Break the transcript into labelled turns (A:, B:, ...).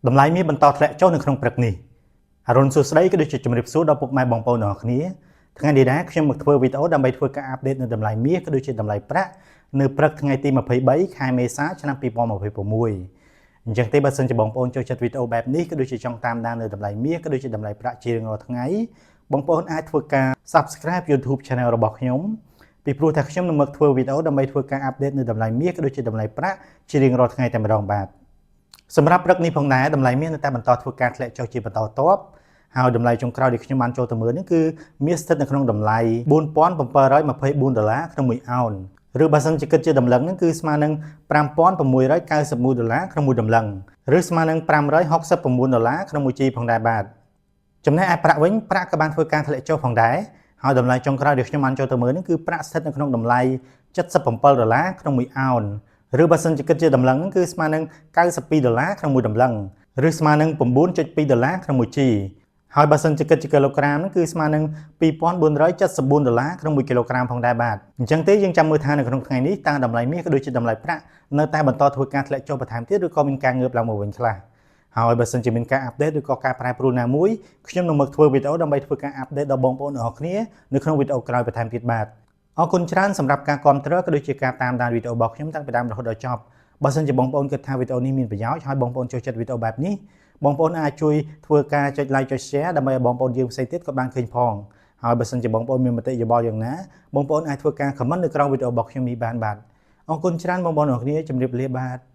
A: តម្លៃមាសបន្តធ្លាក់ចុះនៅក្នុងព្រឹកនេះអរុណសួស្តីក៏ដូចជាជម្រាបសួរដល់ពុកម៉ែបងប្អូនទាំងអស់គ្នាថ្ងៃនេះដែរខ្ញុំមកធ្វើវីដេអូដើម្បីធ្វើការ update នៅតម្លៃមាសក៏ដូចជាតម្លៃប្រាក់នៅព្រឹកថ្ងៃទី23ខែមេសាឆ្នាំ2026អញ្ចឹងទេបើសិនជាបងប្អូនចូលចិត្តវីដេអូបែបនេះក៏ដូចជាចង់តាមដាននៅតម្លៃមាសក៏ដូចជាតម្លៃប្រាក់ជារៀងរាល់ថ្ងៃបងប្អូនអាចធ្វើការ Subscribe YouTube Channel របស់ខ្ញុំពីព្រោះថាខ្ញុំនឹងមកធ្វើវីដេអូដើម្បីធ្វើការ update នៅតម្លៃមាសក៏ដូចជាតម្លៃប្រាក់ជារៀងរាល់ថ្ងៃតែម្ដងបាទសម្រាប់ព្រឹកនេះផងដែរតម្លៃមាសនៅតែបន្តធ្វើការធ្លាក់ចុះជាបន្តបន្ទាប់ហើយតម្លៃចុងក្រោយដែលខ្ញុំបានចូលទៅមើលនេះគឺមាសស្ថិតនៅក្នុងតម្លៃ4724ដុល្លារក្នុងមួយអោនឬបើសិនជាគិតជាតម្លឹងហ្នឹងគឺស្មើនឹង5691ដុល្លារក្នុងមួយតម្លឹងឬស្មើនឹង569ដុល្លារក្នុងមួយជីផងដែរបាទចំណែកឯប្រាក់វិញប្រាក់ក៏បានធ្វើការធ្លាក់ចុះផងដែរហើយតម្លៃចុងក្រោយដែលខ្ញុំបានចូលទៅមើលនេះគឺប្រាក់ស្ថិតនៅក្នុងតម្លៃ77ដុល្លារក្នុងមួយអោនឬបើសិនជាគិតជាតម្លឹងហ្នឹងគឺស្មើនឹង92ដុល្លារក្នុងមួយតម្លឹងឬស្មើនឹង9.2ដុល្លារក្នុងមួយជីហើយបើសិនជាគិតជាគីឡូក្រាមហ្នឹងគឺស្មើនឹង2474ដុល្លារក្នុង1គីឡូក្រាមផងដែរបាទអញ្ចឹងទេយើងចាំមើលថានៅក្នុងថ្ងៃនេះតើតម្លៃមាសក៏ដូចជាតម្លៃប្រាក់នៅតែបន្តធ្វើការធ្លាក់ចុះបន្ថែមទៀតឬក៏មានការងើបឡើងមកវិញខ្លះហើយបើសិនជាមានការ update ឬក៏ការប្រែប្រួលណាមួយខ្ញុំនឹងមកធ្វើវីដេអូដើម្បីធ្វើការ update ដល់បងប្អូនទាំងអស់គ្នានៅក្នុងវីដេអូក្រោយបន្ថែមទៀតបាទអរគុណច្រើនសម្រាប់ការគាំទ្រក៏ដូចជាការតាមដានវីដេអូរបស់ខ្ញុំតាំងពីដើមរហូតដល់ចប់បើសិនជាបងប្អូនគិតថាវីដេអូនេះមានប្រយោជន៍ហើយបងប្អូនចូលចិត្តវីដេអូបែបនេះបងប្អូនអាចជួយធ្វើការចុច like ចុច share ដើម្បីឲ្យបងប្អូនយើងផ្សេងទៀតក៏បានឃើញផងហើយបើសិនជាបងប្អូនមានមតិយោបល់យ៉ាងណាបងប្អូនអាចធ្វើការ comment នៅក្រោមវីដេអូរបស់ខ្ញុំនេះបានបាទអរគុណច្រើនបងប្អូនទាំងអស់គ្នាជម្រាបលាបាទ។